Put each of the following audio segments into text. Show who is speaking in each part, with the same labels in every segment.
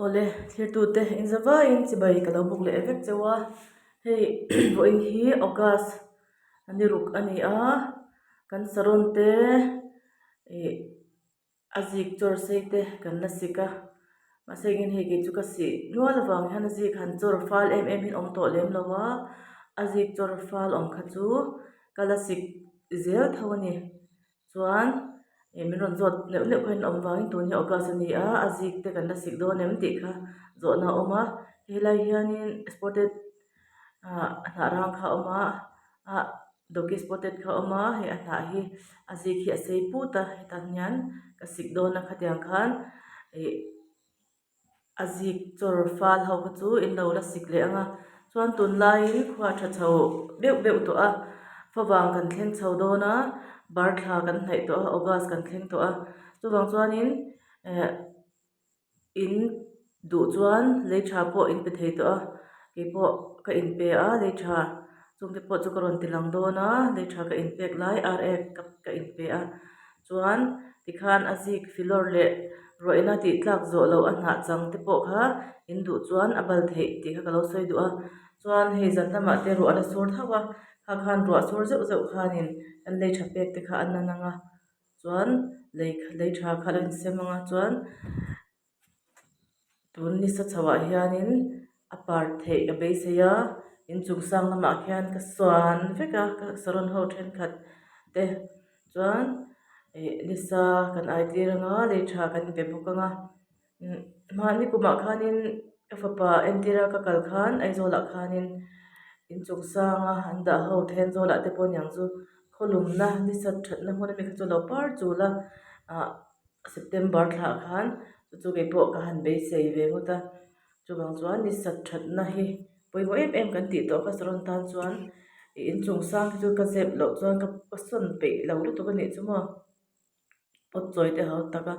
Speaker 1: Awle, thirtute inzavaiin chibai ka lo buk leh vek cheu a, hei vawiin hi August a ni ruk a ni a, kan saron te ih a zik chawr sei te kan la sik a, mahse engin hei kei chu ka sih nual avang hian a zik han chawr fal em em hi a awm tawh lem lo a, a zik chawr fal awm kha chu ka la sik zel tho a ni. Chuan ih min rawn zawt neuh neuh kha in awm vangin tun hi August a ni a, a zik te kan la sik dawn em tih kha zawhna a awm a, helai hianin spotted ah hnah rang kha a awm a, ah doggy spotted kha a awm a, hei a hnah hi a zik hi a sei put a hetah hian ka sik dawn a khatiang khan ih. A zik chawr fal ho kha chu in lo la sik leh ang a chuan tunlaiin khua tha chho beuh beuh tawh a favang kan thleng chho dawn a bar thla kan hnaih tawh a august kan thleng tawh a chuvang chuanin eh in duh chuan lei tha pawh in pe thei tawh a keipawh ka inpe a lei tha chungte pawh chu ka rawn ti lang dawn a lei tha ka inpek lai ar ek ka inpe a. Chuan tikhan a zik filawr leh ruahina tih tlak zawh loh a hnah chang te pawh kha in duh chuan a bal theih tih kha ka lo sawi duh a. Chuan hei zan lamah te ruah a la sur tho a, kha khan ruah sur zeuh zeuh khanin kan lei tha pek te kha a nan ang a, chuan lei lei tha kha a lo insem ang a chuan tun nisa chho ah hianin a par theih ka beisei a inchung sang lamah khian ka suan vek a ka saron ho thenkhat te chuan ih nisa kan ai tir anga lei tha kan inpe bawk anga umm mahni kumah khanin ka fapa entir a ka kal khan Aizawl ah khanin inchung sanga an dah ho Thenzawl ah te pawh aniang chu khawlumna nisa thatna hmun ami kha chu a lo par chul a ah. September thla ah khan chu chu kei pawh ka han beisei ve ngawt a chuvang chuan ni sat thatna hi pawimawh em em kan tih tawh kha saron tan chuan ih inchung sang hi chu ka zep loh chuan ka ka sawn peih lo lutuk a nih chu maw pot chawi te ho tak a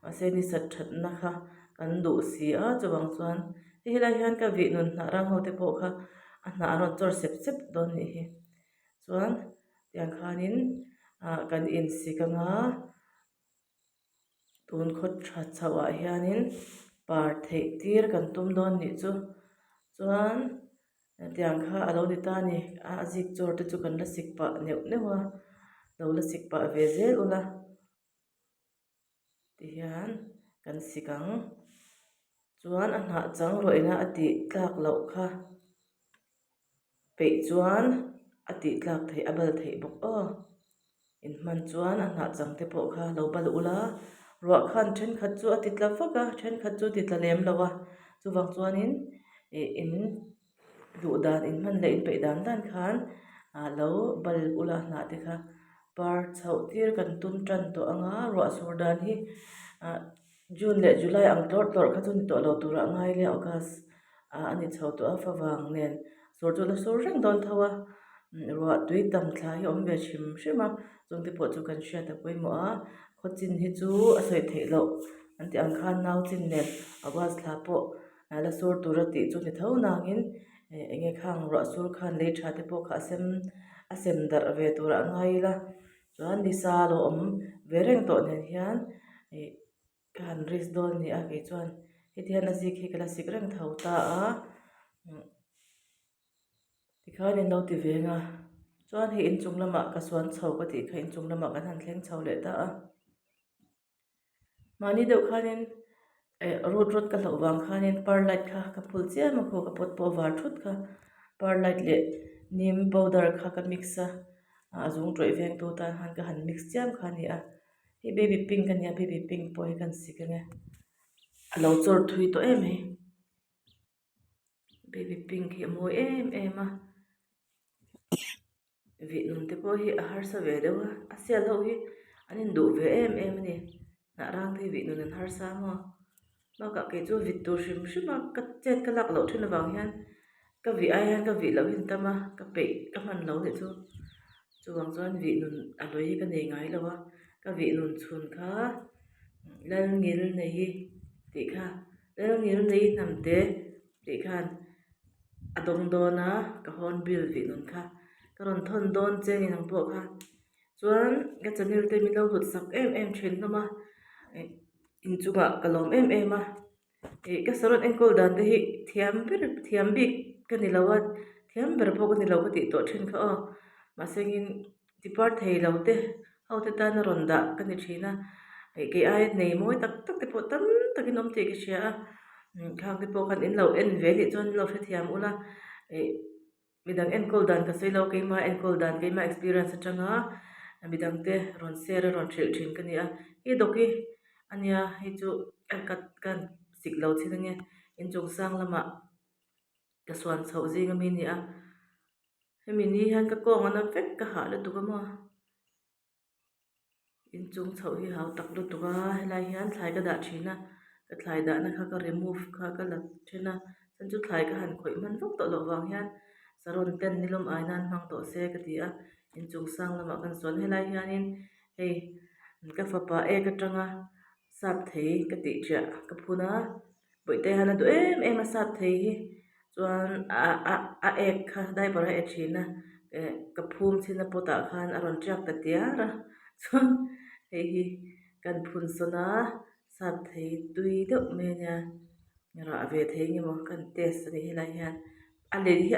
Speaker 1: mahse ni sat thatna kha kan duh si a chuvang chuan hei helai hian ka vih nun hnah rang ho te pawh kha a hnah a rawn chawr sep sep dawn nih hi chuan tiang khanin ah kan insik anga. Tun khaw tha chhoh ah hianin par theih tir kan tum dawn nih chu chuan tiang kha a lo ni ta a ni a zik chawr te chu kan la sik pah neuh neuh a lo la sik pah ve zel ula tihian kan sik ang chuan a hnah chang rawih na a tih tlak loh kha peih chuan a tih tlak theih a bal theih bawk aw. Inhman chuan a hnah chang te pawh kha lo bal ula, ruah khan thenkhat chu a ti tla vak a, thenkhat chu ti tla lem lo a, chuvang chuanin ih in duh dan inhman leh inpeih dan dan khan ah lo bal ula hnah te kha par chhoh tir kan tum tan tawh ang a, ruah sur dan hi ah June leh July ang tlawrh tlawrh kha chu ni tawh lo turah a ngai lia August ah a ni chho tawh a favang nen sur chu la sur reng dawn tho a ruah tui tam thla hi a awm ve hrim hrim a chung te pawh chu kan hriat a pawimawh a khaw chin hi chu a sawi theih loh an tih ang khan nau chin nen August thla pawh la sur tur a tih chu ni tho nangin eng nge khang ruah sur khan lei tha te pawh kha a sem a sem darh ve turah a ngai ila. Chuan nisa lo awm ve reng tawh nen hian ih ka han risk dawn a ni a kei chuan heti hian a zik hi ka la sik reng tho ta a tikhian in lo ti ve ang a chuan hei inchung lamah ka suan chho ka tih kha inchung lamah kan han thleng chho leh ta a. Mahni deuh khanin eh root rot ka hlauh vang khanin perlite kha ka phul chiam a khaw ka pot pawh var thut kha perlite leh neem powder kha ka mix a a zung tawih veng tu tan khan ka han mix chiam kha a ni a hei baby pink a nia baby pink pawh hi ka han sik ang e a lo chawr thui tawh em mai baby pink hi a mawi em em a vih nun te pawh hi a harsa ve deuh a a sial ho hi an induh ve em em a ni hnah rang te hi vih nun an harsa maw bakah kei chu vit tur hrim hrim a ka chet ka lak loh thin avang hian ka vih ai hian ka vih loh hi an tam a ka peih ka hman lo nih chu chuvang chuan vih nun a lawi hi ka nei ngai lo a ka vih nun chhun kha Lalngil nei tih kha. Lalngil nei hnam te tih khan a dawng dawn a ka hornbill tih nun kha ka rawn thawn dawn che ni ang pawh kha chuan ka channel te min lo hlut sak em em thin hlawm a inchungah ka lawm em em a. Ih ka saron enkawl dan te hi thiam ber thiam bik ka ni lo a thiam ber pawh ka ni lo ka tih tawh thin kha aw mahse engin tipar thei lo te ho te tan a rawn dah ka ni thin a ih kei aia nei mawi tak tak te pawh tam takin awm tih ka hria a khang te pawh khan in lo en ve anih chuan in lo hrethiam ula ih. Midang enkawl dan ka sawi lo, keimah enkawl dan, keimah experience atanga midangte rawn share a rawn hrilh thin ka ni a. Hi dawki a nia, hei chu ka ka sik lo chin ange, inchung sang lamah ka suan chhoh zing ami a ni a. Hemi ni hian ka kawng a na vek ka hah lutuk a maw. Inchung chhoh hi hau tak lutuk a helai hian thlai ka dah thin a ka thlai dahna kha ka remove kha ka la then a chuan chu thlai ka han khawih hman vak tawh loh vang hian saron ten nilawm ai nan hmang tawh se ka ti a inchung sang lamah kan sawn helai hianin hei ka fapa ek atanga sap thei ka tih chiah ka phun a bawihte hian a duh em em a sap thei hi chuan ah ah a ek kha diaper a e thin a eh ka phum chhin a pot ah khan a rawn tiak ta tiar a chuan hei hi kan phun sawn a sap thei tui deuh mai a nia rah ve thei nge maw kan test a nih helai hian a lei hi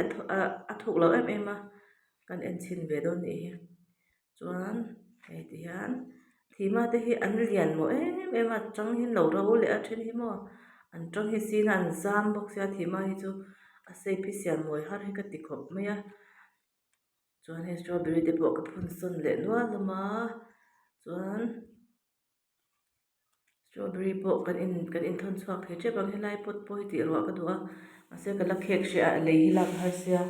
Speaker 1: a thuk lo em em a kan en chhin ve dawn nih hi. Chuan hei ti hian thihma te hi an lian maw em em a chang hi an lo ro leh a then hi maw an tang hi sin a an zam bawk sia thihma hi chu a shape hi siam mawi har hi ka ti khawp mai a chuan hei strawberry te pawh ka phun sawn leh nual hlawm a chuan. Strawberry pawh kan in kan inthawn chhuak thei tep ang helai pot pawh hi tih ruah ka duh a mahse ka la khek hreh a lei hi lak a har sia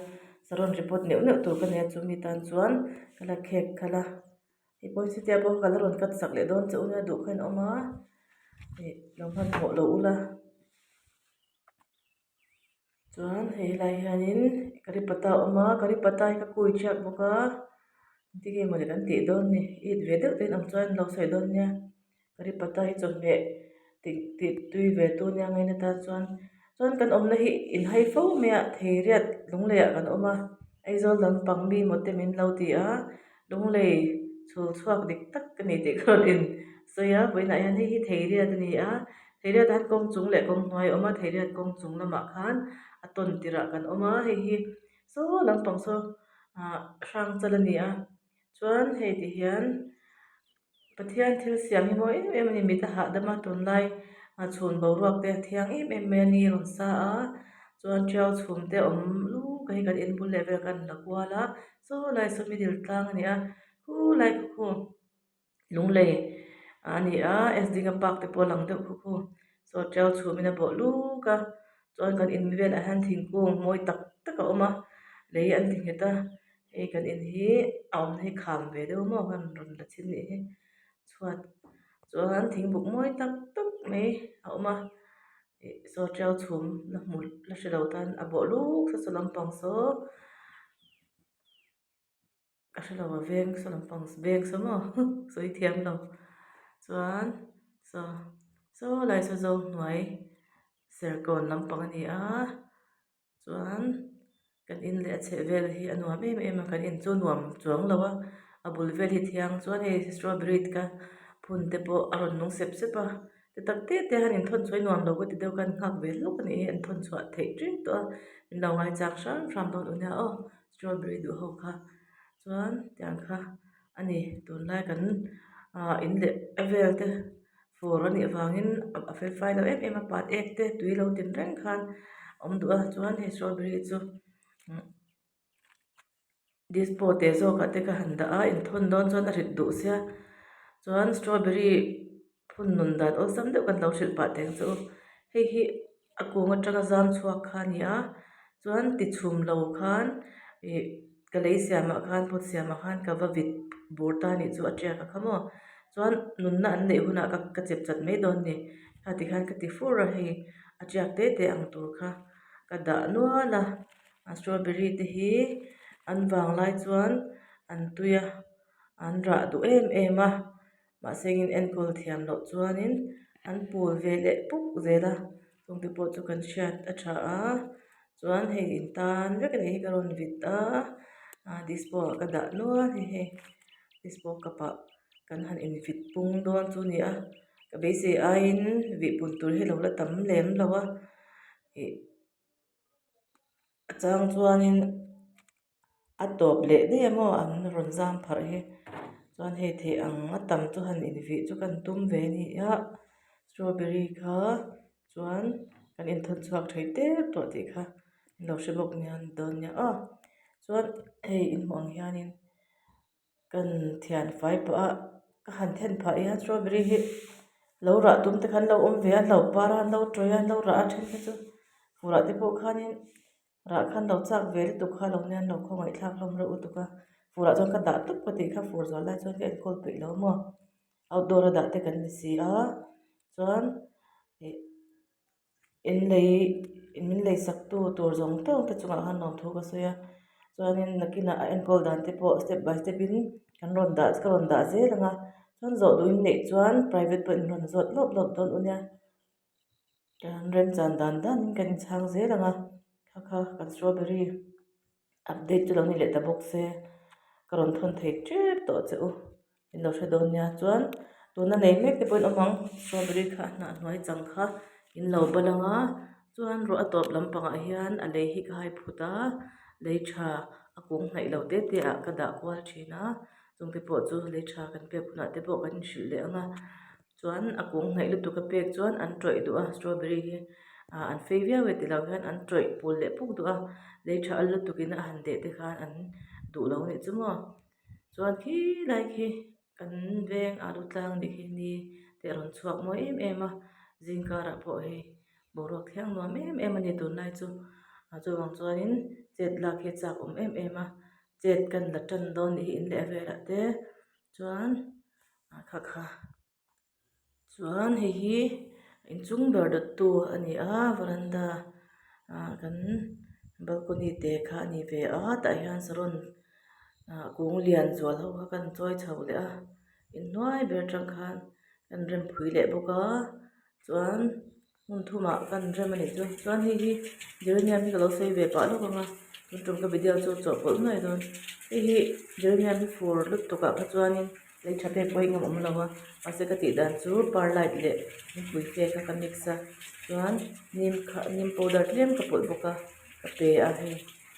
Speaker 1: saron report neuh neuh tur ka nei a chumi tan chuan ka la khek khalh a hei poinsettia pawh kha ka la rawn cut sak leh dawn che u nia duh kha in awm a ih lo hmanhmawh lo ula. Chuan hei helai hianin curry patta a awm a curry patta hi ka kui ṭhiak bawk a engtin nge mawni kan tih dawn ni it ve deuh te in awm chuan an lo sawi dawn nia curry patta hi chawhmeh tih tih tui ve tu nia ngaina tan chuan chuan kan awmna hi inhai fo mai a theiriat lunglei ah kan awm a Aizawl lampang mi maw te min lo ti a lunglei chhul chhuak dik tak ka ni tih ka rawn in sawi a vawiinah hian hei hi theiriat a ni a. Theiriat ah hian kawng chung leh kawng hnuai a awm a theiriat kawng chung lamah khan a tawn tirh ah kan awm a hei hi saw lampang saw ah hrang chal a ni a chuan hei ti hian Pathian thil siam hi mawi em em a ni mit a hahdam a tunlai ah chhun boruak te a thiang em em mai a ni rawn sa a chuan tiau chhum te a awm luk a hei kan in bul leh vel kan la kual a saw lai saw middle tlang a ni a khulai khaw khu. Lunglei a ni a S Dinga park te pawh a lang deuh khawp aw saw tiau chhum in a bawh luk a chuan kan in velah hian thingkung mawi tak tak a awm a lei an ti nghet a hei kan in hi a awmna hi kham ve deuh maw khan rawn la chhin nih hi chhuat chuan thingbuk mawi tak tak mai a awm a ih saw tiau chhum la hmu la hre lo tan a bawh luk saw saw lampang saw. Ka hre lo a veng saw lampang veng saw maw sawi thiam lo chuan saw saw lai saw zo hnuai serkawn lampang a ni a chuan kan in leh a chheh vel hi a nuam em em a kan in chu nuam chuang lo a a bul vel hi thiang chuan hei strawberry te kha phun te pawh a rawn nung sep sep a ti tak te te hian inthawn chhuah hi nuam lo ka ti deuh khan nghak ve hlawk a nih hi an thawn chhuah theih ṭin tawh a min lo ngaichang hram hram dawn u nia aw. Strawberry duh ho kha chuan tiang kha a ni tunlai kan ah in leh a vel te fur a nih avangin a fel fai lo em em a pat ek te tui lo tin reng khan a awm duh a chuan hei strawberry chu dispo te zawkah te ka han dah a inthawn dawn chuan a rit duh sia chuan strawberry phun nun dan awlsam deuh kan lo hrilh pah teng chu hei hi a kung atanga zam chhuak kha a ni a chuan ti chhum lo khan ih ka lei siamah khan pot siamah khan ka va vit bur ta anih chu a tiak a kha maw chuan nunna an neih hunah ka ka chep chat mai dawn a ni kha ti khan ka ti fur a hei a tiak te te ang tur kha ka dah nual a a strawberry te hi an vang lai chuan an tui a an rah duh em em a. Mahse engin enkawl thiam loh chuanin an pul ve leh puk zel a chungte pawh chu kan hriat a tha a chuan hei in tan vek a nih hi ka rawn vit a ah dispo ah ka dah nual a ni hei dispo cup ah kan han in vit pung dawn chu a ni a. Ka beisei aiin vihpun tur hi a lo la tam lem lo a ih a chang chuanin a tawp leh daih a maw an rawn zam pharh hi chuan hei theih ang a tam chu han invih chu kan tum ve a ni a strawberry kha chuan kan inthawn chhuak thei tep tawh tih kha in lo hre bawk nia dawn nia aw chuan hei inhmuh ang hianin. Kan thian fai pah a ka han then phah hian strawberry hi lo rah tum te khan lo awm ve a an lo par a an lo tawih a an lo rah a then kha chu fur ah te pawh khanin rah khan lo chak ve lutuk kha lo nia an lo khawngaih thlak hlawm reuh lutuk a fur ah chuan ka dah tawp ka tih kha fur zual lai chuan ka enkawl peih lo maw outdoor a dah te kan ni si a chuan ih. In lei min lei sak tu tur zawng tawng te chungah khan lawmthu ka sawi a chuanin nakinah a enkawl dan te pawh step by step in kan rawn dah ka rawn dah zel ang a chuan zawh duh in neih chuan private pawhin min rawn zawt lawp lawp dawn u nia kan remchan dan dan in kan inchhang zel ang a kha kha kan strawberry update chu lo ni leh ta bawk se ka rawn thawn thei tep tawh che u in lo hre dawn nia chuan tuna nei mek te pawhin awm ang strawberry kha a hnah hnuai chang kha in lo bal ang a chuan ruah a tawp lampangah hian a lei hi ka hai phut a lei tha a kung hnaih lo te te ah ka dah kual thin a chungte pawh chu lei tha kan pek hunah te pawh kan inhrilh leh ang a. Chuan a kung hnaih lutuk a pek chuan an tawih duh a strawberry hi ah an fei viau e tilo hian an tawih pul leh puk duh a lei tha al lutuk in a han deh te khan an duh lo anih chu maw chuan khi lai khi kan veng alu tlang nih hi ni te a rawn chhuak mawi em em a zing karah pawh hei boruak thiang nuam em em a ni tunlai chu a chuvang chuanin chet lak hi a chak awm em em a chet kan la tan dawn nih hi in leh velah te chuan. A kha kha chuan hei hi inchung ber dawttu a ni a varanda ah kan balcony te kha a ni ve a tah hian saron ah kung lian zual ho kha kan chawi chho leh a inhnuai ber atang khan kan rem phui leh bawk a chuan. Hmun thumah kan rem a nih chu chuan hei hi geranium hi ka lo sawi ve pah lawk ang a tun tum ka video chu chawhpawlh nuai dawn hei hi geranium hi fur lutuk ah kha chuanin lei tha pek pawh hi ngam awm lo a mahse ka tih dan chu perlite leh thingpui fe kha ka mix a chuan nim kha nim powder tlem ka pawlh bawk a ka pe a hei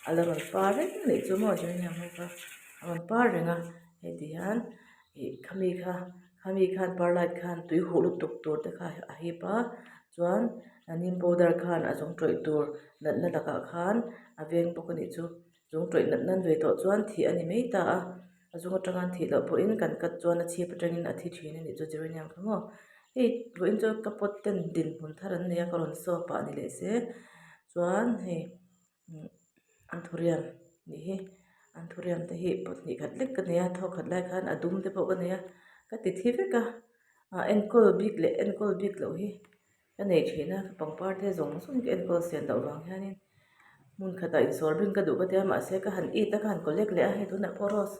Speaker 1: a la rawn par reng a nih chu maw geranium ho kha a rawn par reng a hei ti hian ih khami kha. Khami khan perlite khan tui huh lutuk tur te kha a hip a chuan neem powder khan a zung tawih tur natna lakah khan a veng bawk a nih chu zung tawih natna an vei tawh chuan thih a ni mai ta a a zung atanga an thih loh pawhin kan cut chuan a chhip atangin a thi thin a nih chu geranium kha maw hei vawiin chu ka pot ten dinhmun thar an nei a ka rawn saw pah a ni leh se chuan hei. Anthurium nih hi anthurium te hi pot hnih khat lek ka nei a thawk khat lai khan a dum te pawh ka nei a ka ti thi vek a ah enkawl bik leh enkawl bik loh hi ka nei thin a ka pangpar te zawng zawng hi ka enkawl sian loh vang hianin hmun khatah insawr bing ka duh ka tia mahse ka han it a ka han collect leh a hei tunah pawh rose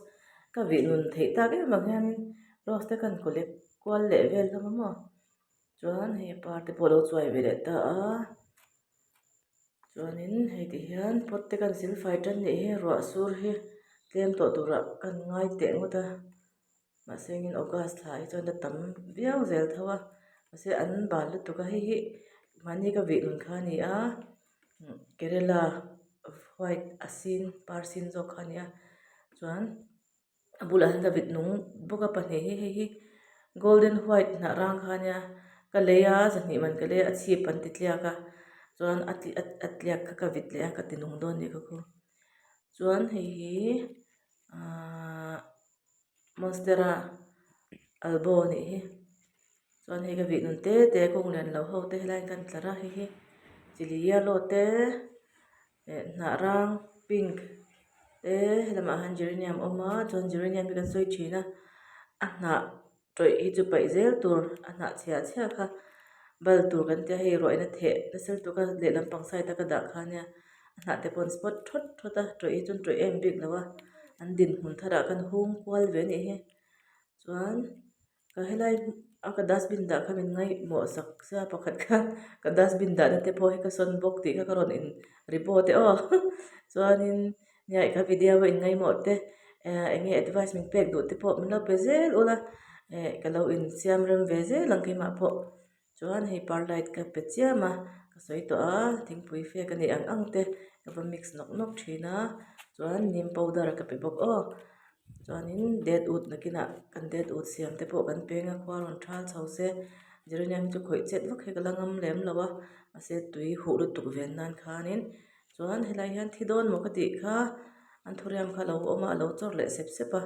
Speaker 1: ka vih nun theih tak em vang hianin rose te ka han collect kual leh vel hlawm a maw chuan hei par te pawh a lo chuai ve leh ta a. Chuanin hei ti hian pot te kan silfai tan nih hi ruah sur hi tlem tawh turah kan ngai teh ngawt a mahse engin august thla hi chuan a tam viau zel tho a mahse an bal lutuk a hei hi mahni ka vih nun kha a ni a kerala white a sin par sin zawk kha a ni a chuan. A bulah hian ka vit nung bawk a pahnih hi hei hi golden white hnah rang kha ania ka lei a zahnih man ka lei a a chhip an ti tliak a chuan a a tliak kha ka vit leh a ka ti nung dawn anih kha khaw chuan hei hi ahh monstera albo anih hi chuan hei ka vih nun te te kawng lian lo ho te helai kan tlar a hei hi chili yellow te. Eh hnah rang pink te helamah hian geranium a awm a chuan geranium hi kan sawi thin a a hnah tawih hi chu paih zel tur a hnah chhia chhia kha bal tur kan tia hei ruahna theh nasa lutuk a lehlam pang side a ka dah kha ania a hnah te pawh an spot thawt thawt a tawih hi chu an tawih em bik lo a an dinhmun tharah khan hung kual ve a nih hi chuan. Ka helai a ka dustbin dah kha min ngaihmawh sak sia pakhat khan ka dustbin dahna te pawh hi ka sawn bawk tih kha ka rawn in report e aw chuanin nia ka video a in ngaihmawh te eh eng nge advice min pek duh te pawh min lo pe zel ula. Eh ka lo insiam rem ve zel ang keimah pawh chuan hei perlite ka pe chiam a ka sawi tawh a thingpui fe ka neih ang ang te ka va mix nawk nawk thin a chuan neem powder ka pe bawk aw chuanin dead wood nakinah kan dead wood siam te pawh kan peng a khua rawn thal chho se geranium chu khawih chet vak hi ka la ngam lem lo a mahse tui huh lutuk ven nan khanin chuan helai hian thi dawn maw ka tih kha an thuriam kha a lo awm a a lo chawr leh sep sep a.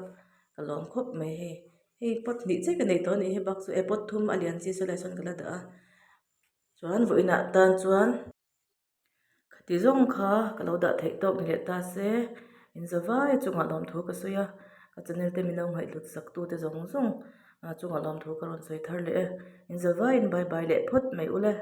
Speaker 1: Ka lawm khawp mai hei hei pot hnih chiah ka nei tawh a nih hi bak chu e pot thum a lian chi saw lai sawn ka la dah a chuan vawiinah tan chuan khati zawng kha ka lo dah theih tawk ni leh ta se inzavai chungah lawmthu ka sawi a ka channel te min lo ngaihhlut sak tu te zawng zawng chungah lawmthu ka rawn sawi thar leh e inzavaiin bye bye leh phawt mai ule.